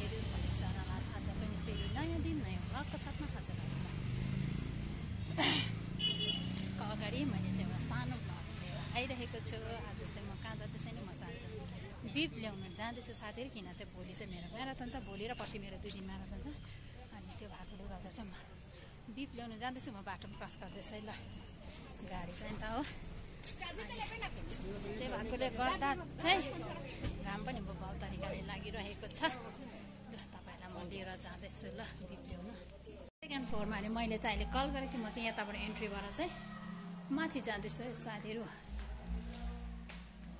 साथीहरू सबैजनालाई आज पनि फेरि नयाँ दिन नयाँ भ्लगको साथमा हजुर अगाडि मैले चाहिँ एउटा सानो भ्लग लिएर आइरहेको छु। आज चाहिँ म कहाँ जाँदैछ नि म जान्छु बिफ ल्याउन जाँदैछु साथीहरू, किन चाहिँ भोलि चाहिँ मेरो म्याराथन छ, भोलि र पर्सि मेरो 2 दिन म्याराथन छ। अनि त्यो भएकोले गर्दा चाहिँ म बिफ ल्याउन जाँदैछु। म बाटोमा क्रस गर्दैछु है ल, गाडी चाहिँ त हो। त्यही भएकोले गर्दा चाहिँ घाम पनि भल तरिकाले लागिरहेको छ। ल तपाईँलाई म लिएर जाँदैछु ल बिफ ल्याउन। सेकेन्ड फ्लोरमा अनि मैले चाहिँ अहिले कल गरेको थिएँ। म चाहिँ यताबाट एन्ट्री भएर चाहिँ माथि जाँदैछु है साथीहरू।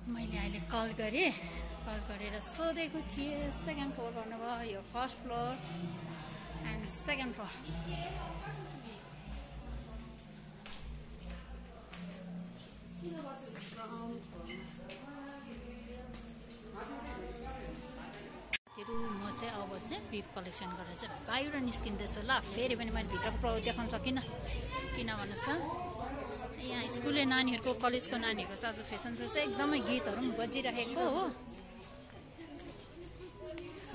मैले अहिले कल गरेर सोधेको थिएँ सेकेन्ड फ्लोर भन्नुभयो, यो first floor and second floor. म चाहिँ अब चाहिँ बिफ कलेक्सन गरेर चाहिँ बाहिर निस्किँदैछु ल। फेरि पनि मैले भित्रको प्रभाव देखाउन सकिनँ, किन भन्नुहोस् त, यहाँ स्कुले नानीहरूको कलेजको नानीहरूको चाहिँ आज फेसन सो चाहिँ एकदमै गीतहरू पनि बजिरहेको हो।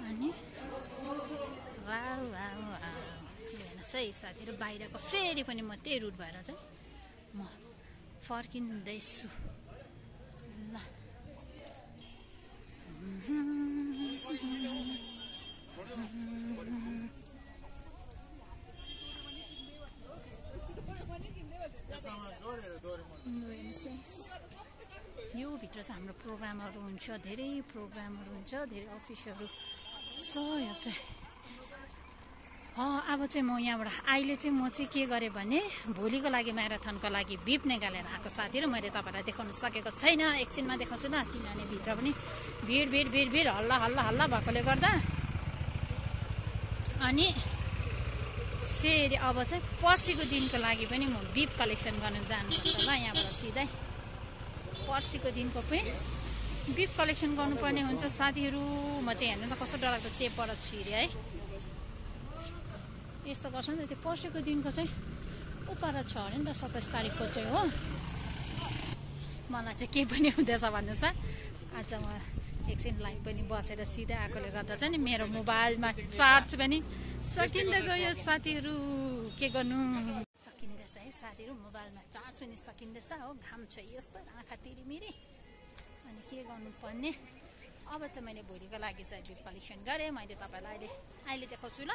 अनि हेर्नुहोस् है साथीहरू, बाहिरको फेरि पनि म त्यही रुट भएर चाहिँ म फर्किँदैछु ल। यो भित्र चाहिँ हाम्रो प्रोग्रामहरू हुन्छ, धेरै प्रोग्रामहरू हुन्छ, धेरै अफिसहरू छ। यो चाहिँ अब चाहिँ म यहाँबाट अहिले चाहिँ म चाहिँ के गरेँ भने भोलिको लागि म्याराथनको लागि बिफ निकालेर आएको साथीहरू। मैले तपाईँलाई देखाउन सकेको छैन, एकछिनमा देखाउँछु ल, किनभने भित्र पनि भिड हल्ला भएकोले गर्दा। अनि फेरि अब चाहिँ पर्सिको दिनको लागि पनि म बिफ कलेक्सन गर्न जानुपर्छ ल। यहाँबाट सिधै पर्सिको दिनको पनि बिफ कलेक्सन गर्नुपर्ने हुन्छ साथीहरू। म चाहिँ हेर्नु त कस्तो डरलाग्दो चेपबाट छिरेँ है, यस्तो गर्छ नि त। त्यो पर्सिको दिनको चाहिँ उपारा छ अरे नि त, 27 तारिकको चाहिँ हो। मलाई चाहिँ के पनि हुँदैछ भन्नुहोस् त, आज म एकछिन लाइभ पनि बसेर सिधै आएकोले गर्दा चाहिँ नि मेरो मोबाइलमा चार्ज पनि सकिँदै गयो साथीहरू। के गर्नु, सकिँदैछ है साथीहरू, मोबाइलमा चार्ज पनि सकिँदैछ हो। घाम छ यस्तो, आँखा तिरिमिरी, अनि के गर्नुपर्ने। अब चाहिँ मैले भोलिको लागि चाहिँ बिफ कलेक्सन गरेँ मैले, तपाईँलाई अहिले देखाउँछु ल।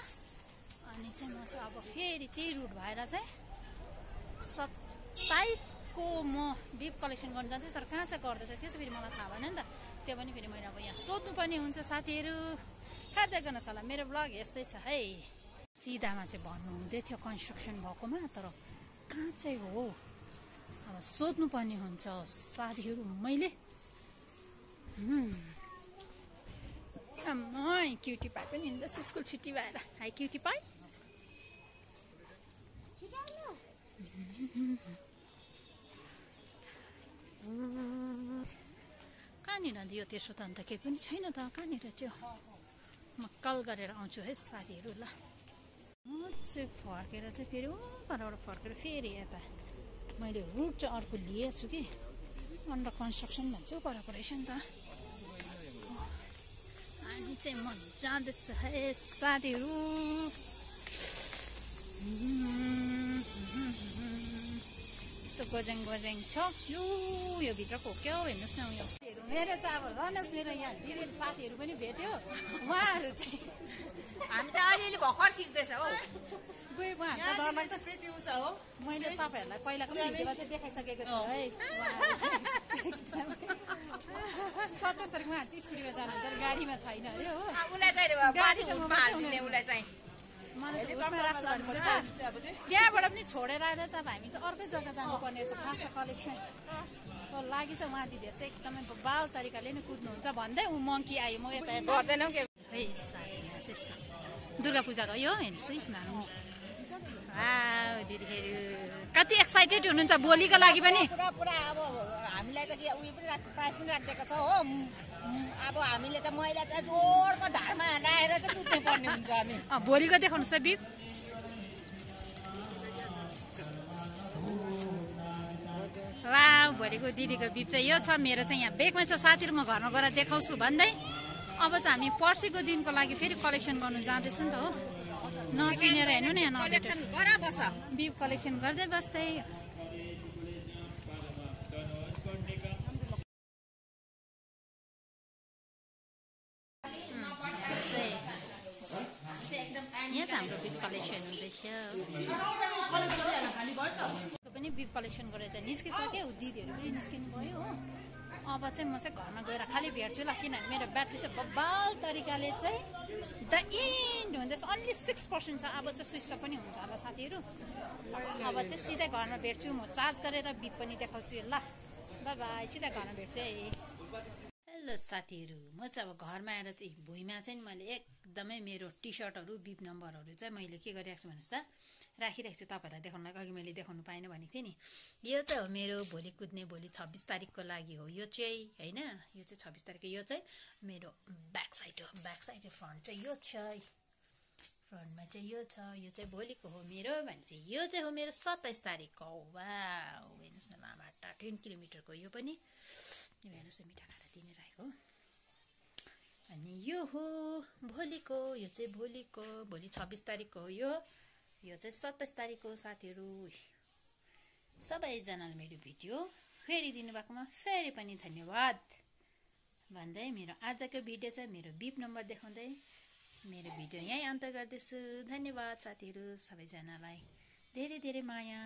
अनि चाहिँ म चाहिँ अब फेरि त्यही रुट भएर चाहिँ 27 को म बिफ कलेक्सन गर्न जान्छु। तर कहाँ चाहिँ गर्दैछ त्यो चाहिँ फेरि मलाई थाहा भएन नि त, त्यो पनि फेरि मैले अब यहाँ सोध्नुपर्ने हुन्छ साथीहरू। हेर्दै गर्नुहोस् होला, मेरो ब्लग यस्तै छ है। सिधामा चाहिँ भन्नु हुँदै थियो कन्स्ट्रक्सन भएकोमा, तर कहाँ चाहिँ हो अब सोध्नुपर्ने हुन्छ साथीहरू। मैले क्युटी पाई पनि हिँड्दैछ स्कुल छुट्टी भएर। हाई क्युटी पाई, कहाँनिर दियो त्यसो त, अन्त केही पनि छैन त कहाँनिर चाहिँ। म कल गरेर आउँछु है साथीहरू ल। म चाहिँ फर्केर चाहिँ फेरि परबाट फर्केर फेरि यता मैले रुट चाहिँ अर्को लिएछु कि, अन्डर कन्स्ट्रक्सन भन्छ परको रहेछ नि त। अनि चाहिँ म जाँदैछु है साथीहरू। यस्तो गोजेङ छ यो भित्रको क्या हो। हेर्नुहोस् न उयो मेरो चाहिँ अब रनस, मेरो यहाँ दिदीहरू साथीहरू पनि भेट्यो। उहाँहरू चाहिँ हामी चाहिँ अलिअलि भर्खर सिक्दैछ हो। मैले तपाईँहरूलाई पहिलाको भिडियोमा चाहिँ देखाइसकेको छु है। 27 तारिक उहाँहरू चाहिँ स्कुटीमा जानुहुन्छ, गाडीमा छैन अरे हो। उसलाई चाहिँ उसलाई चाहिँ मलाई चाहिँ उठ्मा राख्छु भन्नुपर्छ, त्यहाँबाट पनि छोडेर आएर चाहिँ अब हामी चाहिँ अर्कै जग्गा जानुपर्ने रहेछ खास कलेक्सनको लागि चाहिँ। उहाँ दिदीहरू चाहिँ एकदमै बाल तरिकाले नै कुद्नुहुन्छ भन्दै ऊ मङ्की आयो, म यता गर्दैनौँ के है साथी। यहाँ चाहिँ यस्तो दुर्गा पूजा गयो हेर्नुहोस् है नानु। दिदीहरू कति एक्साइटेड हुनुहुन्छ भोलिको लागि पनि। पुरा अब हामीलाई त उयो पनि प्राइस पनि राखिदिएको छ हो। अब हामीले त महिला चाहिँ जोडको ढाडमा लाएर चाहिँ कुद्नै पर्ने हुन्छ। हामी भोलिको देखाउनुहोस् त बिफ। भोलिको दिदीको बिफ चाहिँ यो छ, मेरो चाहिँ यहाँ बेगमा छ साथीहरू। म घरमा गएर देखाउँछु भन्दै अब चाहिँ हामी पर्सिको दिनको लागि फेरि कलेक्सन गर्नु जाँदैछ नि त हो नचिनेर हेर्नु नि यहाँ कलेक्सन गर बस बिफ कलेक्सन गर्दै बस्दै यहाँ चाहिँ हाम्रो बिफ कलेक्सन हुँदैछ पनि बिफ कलेक्सन गरेर चाहिँ निस्किसक्यो दिदीहरू पनि निस्किनु भयो हो अब चाहिँ म चाहिँ घरमा गएर खालि भेट्छु ल किनभने मेरो ब्याट्री चाहिँ बब्बाल तरिकाले चाहिँ द एन्ड हुँदैछ अन्ली 6% छ अब चाहिँ स्विच अफ पनि हुन्छ होला साथीहरू अब चाहिँ सिधै घरमा भेट्छु म चार्ज गरेर बिफ पनि देखाउँछु ल बाई बाई सिधै घरमा भेट्छु है हेलो साथीहरू म चाहिँ अब घरमा आएर चाहिँ भुइँमा चाहिँ मैले एकदमै मेरो टी सर्टहरू बिफ नम्बरहरू चाहिँ मैले के गरिरहेको छु भन्नुहोस् त राखिरहेको छु तपाईँहरूलाई देखाउनलाई अघि मैले देखाउनु पाइनँ भनेको थिएँ नि यो चाहिँ हो मेरो भोलि कुद्ने भोलि 26 तारिकको लागि हो यो चाहिँ होइन यो चाहिँ 26 तारिकको यो चाहिँ मेरो ब्याक साइड हो ब्याक साइड फ्रन्ट चाहिँ यो छ फ्रन्टमा चाहिँ यो छ यो चाहिँ भोलिको हो मेरो भने चाहिँ यो चाहिँ हो मेरो 27 तारिकको वा हेर्नुहोस् न लामाटा 10 किलोमिटरको यो पनि हेर्नुहोस् मिठा खाएर दिने राखेको अनि यो हो भोलिको यो चाहिँ भोलिको भोलि 26 तारिकको हो यो चाहिँ 27 तारिकको साथीहरू सबैजनाले मेरो भिडियो हेरिदिनु भएकोमा फेरि पनि धन्यवाद भन्दै मेरो आजको भिडियो चाहिँ मेरो बिफ नम्बर देखाउँदै मेरो भिडियो यहीँ अन्त गर्दैछु धन्यवाद साथीहरू सबैजनालाई धेरै धेरै माया